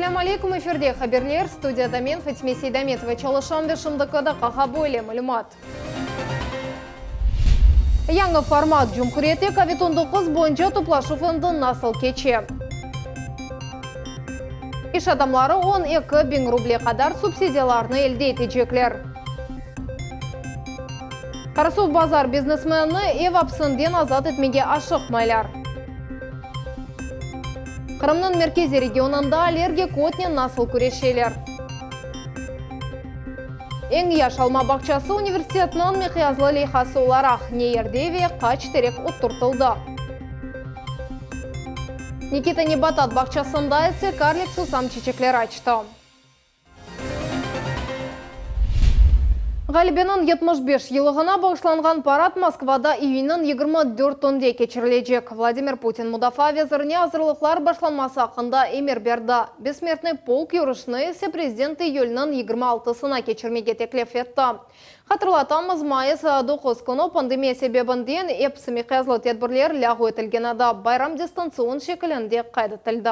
Esselâm aleykum, efirde haberler, studiyada men, Fatime Seydametova, çalışam ve şimdiki daqqağa böyle malümat. Yañı format, Cumhuriyette Covid 19 boyunca toplaşuv endi nasıl keçe? İş adamları 12 biñ ruble qadar subsidiyalarnı elde etecekler. Qarasuvbazar biznesmenini ev apsinden azat etmege aşıqmaylar. Qırımnıñ merkeziy regionında allergik otnen nasıl küreşeler? Eñ yaş alma bağçası universitetniñ miqyaslı leyhası olaraq ne yerde ve qaç terek oturtıldı? Nikita nebatat bağçasında ise karlik susam çiçekleri açtı. Ğalebeniñ 75 yıllığına bağışlanğan parad Moskvada iyünniñ 24-ünde keçirilecek. Vladimir Putin mudafaa vezirine azırlıqlar başlanması aqqında emir berdi. Bessmertnıy polk yürüşini ise prezident iyülniñ 26-sına keçirmege teklif etti. Hatırlatamız, mayıs 9 künü pandemiya sebebinden episi miqyaslı tedbirler lâğu etilgen edi, bayram distantsion şekilinde qayd etildi.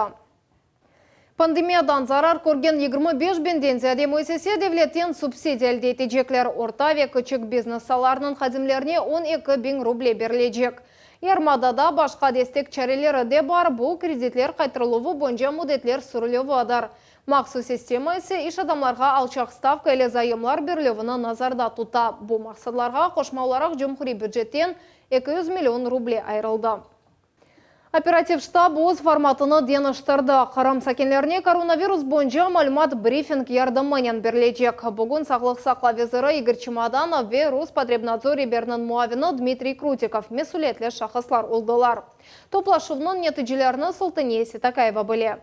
Pandemiyadan zarar körgen 25 biñden ziyade müessise devletten subsidiya elde etecekler. Orta ve kiçik biznes saalarınıñ hadimlerine 12 biñ ruble berilecek. Yarımadada başqa destek çareleri de bar, bu, kreditler qaytarıluvı boyunca müddetler sürülüvidir. Mahsus sistema ise iş adamlarğa alçaq stavka ile zayomlar berilüvini nazarda tuta. Bu maqsadlarğa qoşma olaraq cumhuriy bücetten 200 million ruble ayırıldı. Operativ ştab öz formatını deñiştirdi. Qırım sakinlerine koronavirus boyunca malümat brifing yardımınen berilecek. Bugün sağlıq saqlav veziri İgor Çemodanov ve Rospotrebnadzor reberiniñ muavini Dmitriy Krutikov mesüliyetli şahıslar oldılar. Toplaşuvnıñ neticelerini Sultaniye Seytakayeva bile.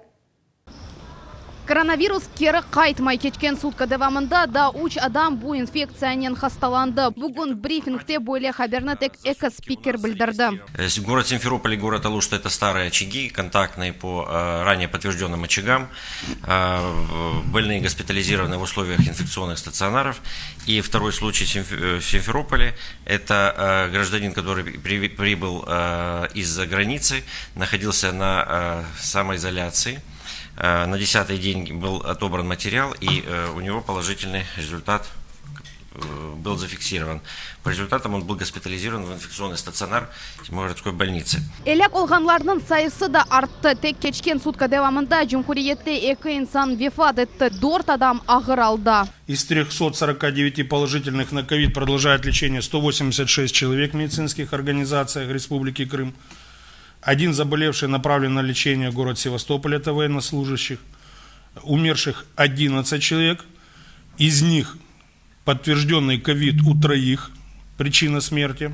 Koronavirus keri qaytmay. Keçken sutka devamında daa üç adam bu infektsiyanen hastalandı. Bugün brifingte böyle haberni tek eki spiker bildirdi. Gorod Simferopol i gorod Aluşta, это старые очаги, kontaktnıye po ранее подтвержденным очагам. Больные госпитализированы в условиях инфекционных стационаров. И второй случай в Симферополе, это гражданин, который прибыл из-за границы, находился на самоизоляции. На десятый день был отобран материал, и у него положительный результат был зафиксирован. По результатам он был госпитализирован в инфекционный стационар седьмой городской больницы. Elâk olğanlarnıñ sayısı da arttı. Tek keçken sutka devamında cumhuriyette eki insan vefat etti, dört adam ağır alda. Из 349 положительных на ковид продолжает лечение 186 человек в медицинских организациях Республики Крым. Один заболевший направлен на лечение в город Севастополь, это военнослужащих. Умерших 11 человек, из них подтвержденный ковид у троих, причина смерти,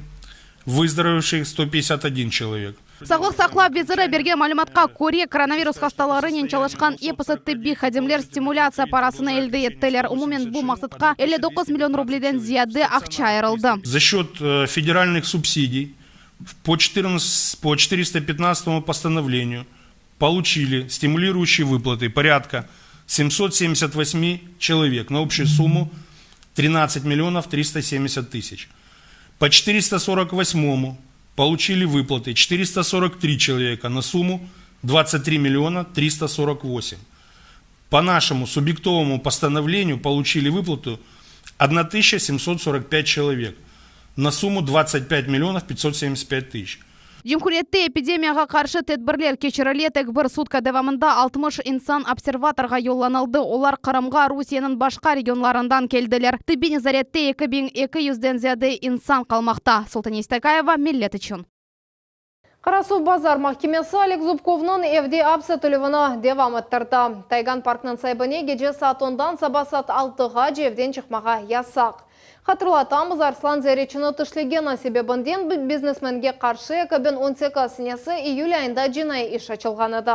выздоровевших 151 человек. Sağlıq saqlav veziri bergen malümatqa köre, koronavirus hastalarınen çalışqan episi tibbiy hadimler stimulâtsiya parasını elde ettiler. Umumen bu maqsatqa 59 million rubleden ziyade aqça ayırıldı. За счет федеральных subsidiy по по 415 постановлению получили стимулирующие выплаты порядка 778 человек на общую сумму 13 миллионов 370 тысяч. По 448 получили выплаты 443 человека на сумму 23 миллиона 348. По нашему субъектовому постановлению получили выплату 1745 человек на сумму 25 миллионов 575 тысяч. Cumhuriyette epidemiyağa qarşı tedbirler keçirile. Tek bir sutka devamında 60 insan observatorğa yollanıldı. Olar Qırımğa Rusiyeniñ başqa regionlarından keldiler. Tibbiy nezarette 2200-den ziyade insan qalmaqta. Sultaniye Seytakayeva, Millet içün. Qarasuvbazar mahkemesi Oleg Zubkovnıñ evde apis etilüvini devam ettirdi. Taygan parknıñ saibine gece saat ondan saba saat altığa evden çıqmağa yasaq. Hatırlatamız, arslan ziyaretçini tişlegeni sebebinden biznesmenge qarşı 2018 senesi iyül ayında cinaiy iş açılğan edi.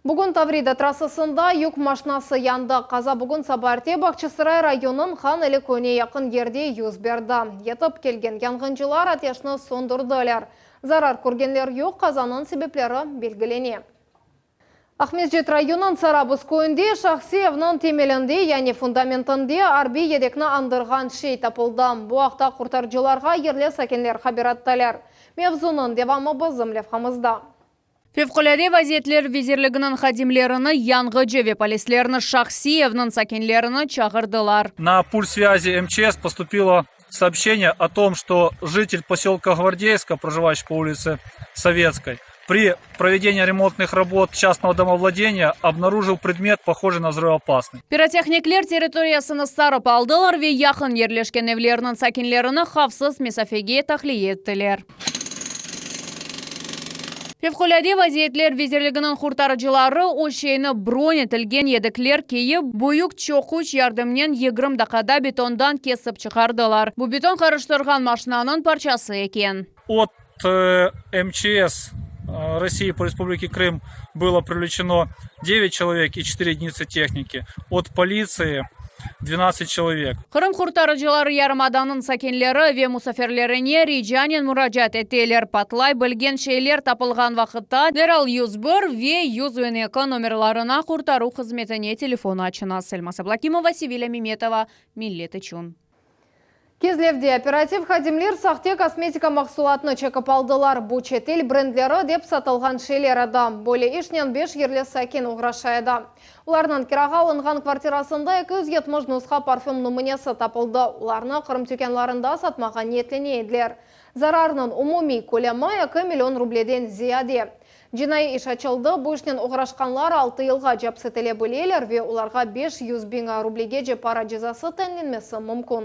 Bugün Tavrida trassasında yük maşinası yandı. Qaza bugün saba erte Bağçasaray rayonınıñ Han Eli köyüne yaqın yerde yüz berdi. Yetip kelgen yanğıncılar ateşni söndürdiler. Zarar körgenler yoq, qazanıñ sebepleri belgilene. Aqmescit rayonınıñ Sarabuz köyünde şahsiy evniñ temelinde, yani fundamentinde arbiy yedekni añdırğan şey tapıldı. Bu aqta qurtarıcılarğa yerli sakinler haber ettiler. Mevzunıñ devamı bizim levhamızda. Fevqulâde vaziyetler vezirliginiñ hadimlerini, yanğıcı ve polislerni şahsiy evniñ sakinlerini çağırdılar. Na pult svязи МЧС поступило сообщение о том, что житель поселка Гвардейска, проживающий по улице Советской, при проведении ремонтных работ частного домовладения обнаружил предмет, похожий на взрывоопасный. Pirotehnikler territoriyasını sarıp aldılar ve yaqın yerleşken evlerniñ sakinlerini havfsız mesafege tahliye ettiler. Fevqulâde vaziyetler vezirliginiñ qurtarıcıları o şeyni bron etilgen yedekler kiyip, büyük çoquç yardımnen 20 daqqada betondan kesip çıqardılar. Bu beton qarıştırğan maşinanıñ parçası eken. От МЧС России по Республике Крым было привлечено 9 человек и 4 единицы техники. От полиции 12 человек. Qırım qurtarıcıları yarımadanıñ sakinleri ve musafirlerine ricanen muracaat eteler. Patlay bilgen şeyler tapılğan vaqıtta deral 101 ve 112 nomerlarına qurtaruv hızmetine telefon açıñız. Elmaz Ablâkimova, Sevilâ Memetova, Millet içün. Kezlevde operativ hadimler sahte kosmetika mahsulatını çekip aldılar. Bu çetel brendleri dep satılğan şeyler edi. Böyle işnen 5 yerli sakin oğraşa edi. Olarnıñ kirağa alınğan kvartirasında 270 nusha parfüm nümünesi tapıldı. Olarnı Qırım tükânlarında satmağa niyetlene ediler. Zararnıñ umumiy kölemi 2 million rubleden ziyade. Cinaiy iş açıldı. Bu işnen oğraşqanlar 6 yılğa apis etile bileler ve olarğa 500 biñ rublegece para cezası tayinlenmesi mümkün.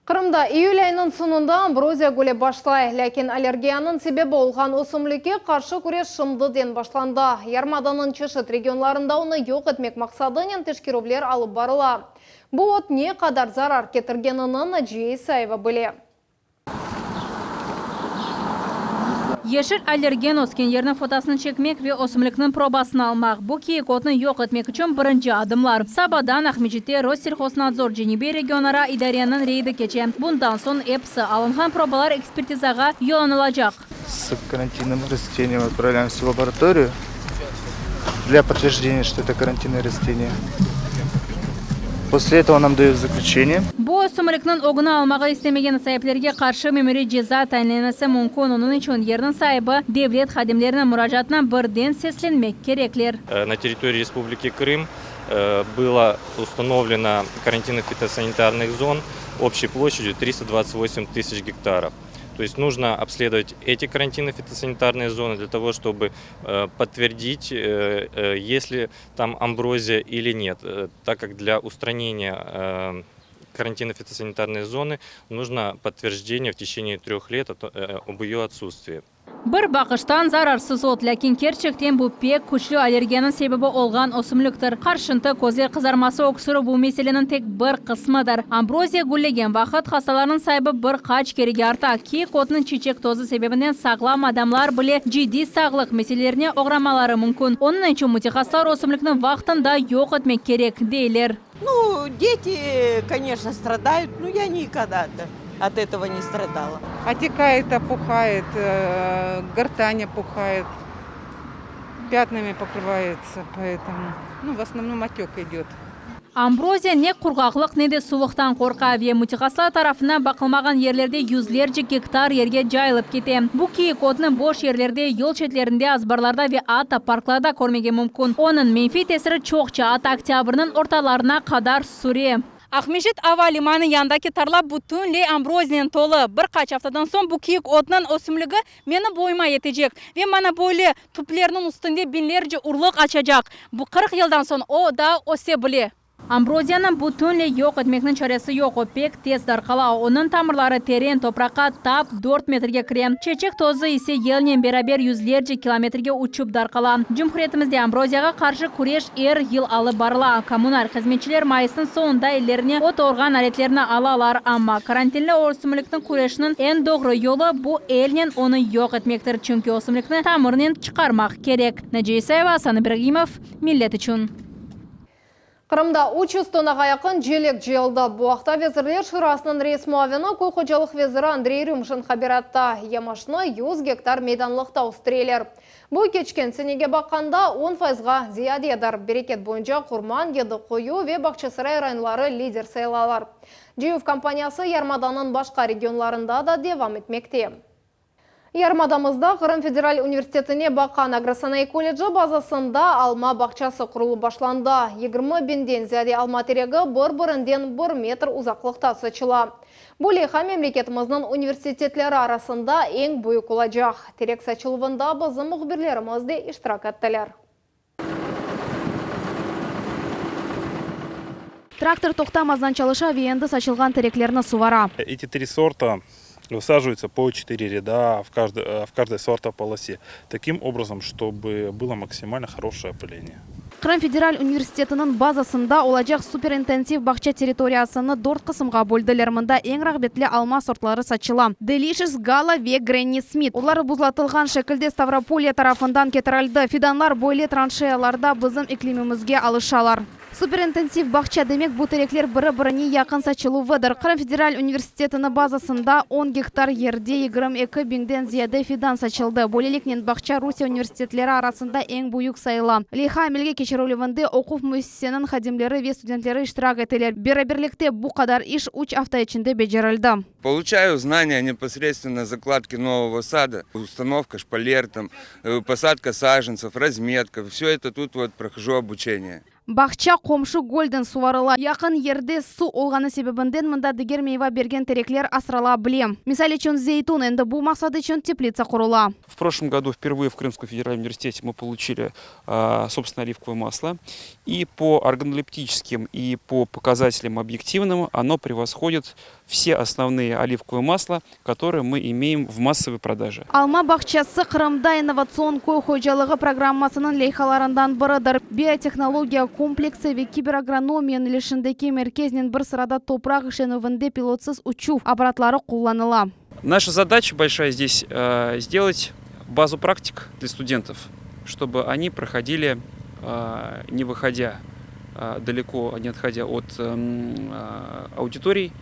Qırımda iyül ayınıñ soñunda ambroziya güllep başlay. Lâkin allergiyanıñ sebebi olğan ösümlikke qarşı küreş şimdiden başlandı. Yarımadanıñ çeşit regionlarında onı yoq etmek maqsadınen teşkerüvler alıp barıla. Bu ot ne qadar zarar ketirgenini Naciye İsayeva bile. Yeşil allergen ösken yerniñ fotosını çekmek ve ösümlikniñ probasını almaq, bu kiyik otnı yoq etmek içün birinci adımlar. Sabadan Aqmescitte Rosselhoznadzor Cenübiy regionara idareniñ reydi keçe. Bundan soñ episi alınğan probalar ekspertizağa yollanılacaq. С карантинным растением отправляемся в лабораторию для подтверждения, что это карантинное растение. После этого нам дают заключение. Bu ösümlikniñ ögüni almağa istemegen saiplerge qarşı memuriy ceza tayinlenmesi mümkün. Onıñ içün yerniñ saibi devlet hadimleriniñ muracaatına birden seslenmek kerekler. На территории Республики Крым было установлено карантинных фитосанитарных зон общей площадью 328 тысяч гектаров. То есть нужно обследовать эти карантинно-фитосанитарные зоны для того, чтобы подтвердить, есть ли там амброзия или нет, так как для устранения карантинно-фитосанитарной зоны нужно подтверждение в течение 3 лет об ее отсутствии. Bir baqıştan zararsız ot, lâkin kerçekten bu pek küçlü allergiyanıñ sebebi olğan ösümliktir. Qarşıntı, közler qızarması, öksürüv bu meseleniñ tek bir qısmıdır. Ambroziya güllegen vaqıt hastalarnıñ sayısı bir qaç kerege arta. Kiyik otnıñ çiçek tozu sebebinden sağlam adamlar bile ciddiy sağlıq meselelerine oğramaları mümkün. Onıñ içün mütehassıslar ösümlikni vaqtında yoq etmek kerek, deyler. Ну, дети, конечно, страдают, но я никогда от этого не страдала. Отекает, опухает, гортань опухает, пятнами покрывается, поэтому, ну, в основном отек идет. Ambroziya ne qurğaqlıq, ne de suvuqtan qorqa ve mütehassıslar tarafından baqılmağan yerlerde yüzlerce gektar yerge cayılıp kete. Bu kiyik otnı boş yerlerde, yol çetlerinde, azbarlarda ve atta parklarda körmege mümkün. Onıñ menfiy tesiri çoqça, atta oktâbrniñ ortalarına qadar süre. Aqmescit ava limanı yanındaki tarla bütünley ambroziyanen tolu. Bir qaç aftadan soñ bu kiyik otnıñ ösümligi menim boyuma yetecek ve mana böyle tüplerniñ üstünde biñlerce urluq açacaq. Bu 40 yıldan soñ o daa öse bile. Ambroziyanı bütünley yoq etmekniñ çaresi yoq, o pek tez darqala. Onıñ tamırları teren topraqqa tap 4 metrge kire. Çeçek tozu ise yelnen beraber yüzlerce kilometrge uçıp darqala. Cumhuriyetimizde ambroziyağa qarşı küreş er yıl alıp barıla. Kommunal hızmetçiler mayısnıñ soñunda ellerine ot orğan aletlerini alalar. Amma karantinli ösümlikniñ küreşiniñ eñ doğru yolu bu elnen onı yoq etmektir. Çünki ösümlikni tamırnen çıqarmaq kerek. Naciye İsayeva, Asan İbragimov, Millet içün. Qırımda 300 tonnağa yaqın celek cıyıldı. Bu aqta Vezirler Şurasınıñ reis muavini köy hocalıq veziri Andrey Rümşin haber etti. Yemişni 100 gektar meydanlıqta östüreler. Bu keçken senege baqqanda 10 fayızğa ziyadedir. Bereket boyunca Qurman, Yedi Quyu ve Bağçasaray rayonları lider sayılalar. Cıyuv kampaniyası yarımadanıñ başqa regionlarında da devam etmekte. Yarımadamızda Qırım federal universitetine baqqan Agrosanayı kolledji bazasında alma bağçası qurulıp başlandı. 20 biñden ziyade alma teregi bir-birinden bir metr uzaqlıqta saçıla. Bu leyha memleketimizniñ universitetleri arasında eñ büyük olacaq. Terek saçıluvında bizim mühbirlerimiz de iştirak ettiler. Traktor toqtamazdan çalışa ve endi saçılğan tereklerni suvara. Эти три сорта высаживаются по четыре ряда в каждой, в каждой сортополосе, таким образом, чтобы было максимально хорошее опыление. Qırım federal universitetiniñ bazasında olacaq superintensiv bağça territoriyasını dört qısımğa böldiler. Mında eñ rağbetli alma sortları saçıla, Delicious, Gala ve Granny Smith. Olar buzlatılğan şekilde Stavropolye tarafından ketirildi. Fidanlar böyle tranşeyalarda bizim iklimimizge alışalar. Superintensiv bağça demek, bu terekler biri-birine yaqın saçıluvıdır. Qırım federal universitetiniñ bazasında on gektar yerde 22 biñden ziyade fidan saçıldı. Böyleliknen, bağça Rusiye universitetleri arasında eñ büyük sayıla. Leyha amelge keçirilüvinde oquv müessiseniñ hadimleri ve studentleri iştirak eteler. Beraberlikte bu qadar iş üç afta içinde becerildi. Получаю знания непосредственно закладки нового сада, установка шпалер, там, посадка саженцев, разметка. Все это тут вот прохожу обучение. Bağça qomşu gölden suvarıla. Yaqın yerde suv olğanı sebebinden mında diger meyva bergen terekler asrala bile. Misal içün, zeytun, endi bu maqsad içün teplitsa qurula. В прошлом году впервые в Крымском федеральном университете мы получили собственное оливковое масло. И по органолептическим, и по показателям объективным оно превосходит все основные оливковые масла, которые мы имеем в массовой продаже. Alma bağçası Qırımda innovatsion köy hocalığı programmasınıñ leyhalarından biridir. Biotehnologiya kompleksi ve kiberagronomiya yönelişindeki merkeznen bir sırada topraq işlenüvinde pilotsız uçuv apparatları qullanıla. Наша задача большая здесь сделать базу практик для студентов, чтобы они проходили, не выходя далеко, не отходя от аудиторий,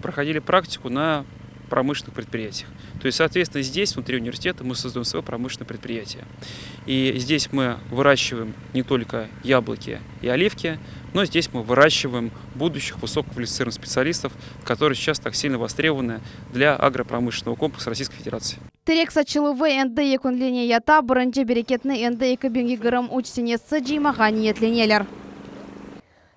проходили практику на промышленных предприятиях. То есть, соответственно, здесь, внутри университета, мы создаем свое промышленное предприятие. И здесь мы выращиваем не только яблоки и оливки, но здесь мы выращиваем будущих высококвалифицированных специалистов, которые сейчас так сильно востребованы для агропромышленного комплекса Российской Федерации. Terek saçıluvı endi yekünlene yata, birinci bereketni endi 2023 senesi cıymağa niyetleneler.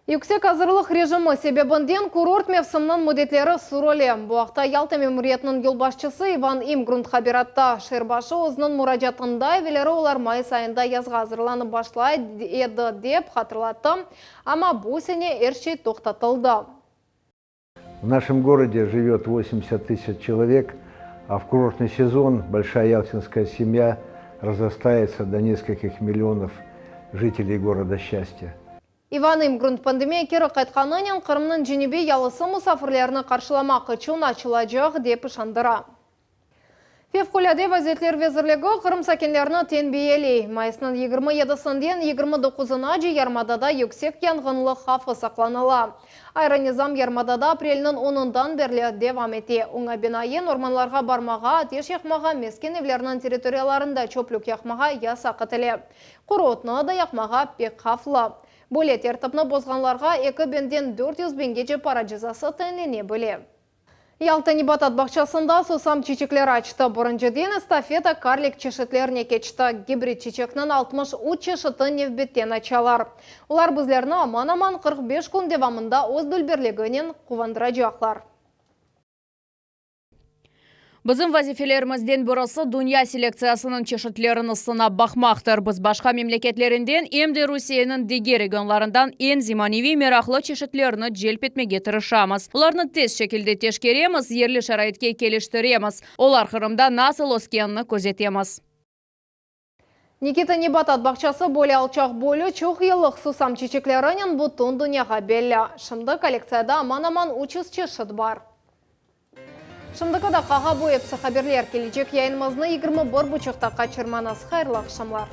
Yüksek azırlıq rejimi sebebinden kurort mevsiminiñ müddetleri sürüle. Bu aqta Yalta memuriyetiniñ yolbaşçısı İvan İmgrunt haber etti. Şeer başı özüniñ muracaatında evelleri olar mayıs ayında yazğa azırlanıp başlay edi, dep hatırlattı, amma bu sene er şey toqtatıldı. В нашем городе живет 80 тысяч человек, а в курортный сезон большая ялтинская семья разрастается до нескольких миллионов жителей города счастья. İvan İmgrunt pandemiya keri qaytqanınen Qırımnıñ cenübiy yalısı musafirlerni qarşılamaq içün açılacaq, dep işandıra. Fevqulâde vaziyetler vezirligi Qırım sakinlerini tenbiyeley. Mayısnıñ 27-sinden 29-nace yarımadada yüksek yanğınlıq havfı saqlanıla. Ayrı nizam yarımadada aprelniñ onundan berli devam ete. Oña binaen, ormanlarğa barmağa, ateş yaqmağa, mesken evlerniñ territoriyalarında çöplük yaqmağa yasaq etile. Quru otnı da yaqmağa pek havflı. Böyle tertipni bozğanlarğa eki biñden 400 biñgece para cezası tayinlene bile. Yalta nebatat bağçasında susam çiçekleri açtı. Birinciden estafeta karlik çeşitlerine keçti. Gibrid çiçekniñ 63 çeşiti nevbetten açalar. Olar bizlerni aman-aman 45 kün devamında öz dülberliginen quvandıracaqlar. Bizim vazifelerimizden birisi dünya selektsiyasınıñ çeşitlerini sınap baqmaqtır. Biz başqa memleketlerinden, em de Rusiyeniñ diger regionlarından eñ zemaneviy meraqlı çeşitlerini celp etmege tırışamız. Olarnı tez şekilde teşkeremiz, yerli şaraitke keliştiremiz. Olar Qırımda nasıl öskenini közetemiz. Nikita nebatat bağçası böyle alçaq boylu çoq yıllıq susam çiçeklerinen bütün dünyağa belli. Şimdi kollektsiyada aman-aman 300 çeşit bar. Şimdiki daqqağa bu episi haberler. Kelecek yayınımıznı 21 buçuqta qaçırmañız. Hayırlı aqşamlar.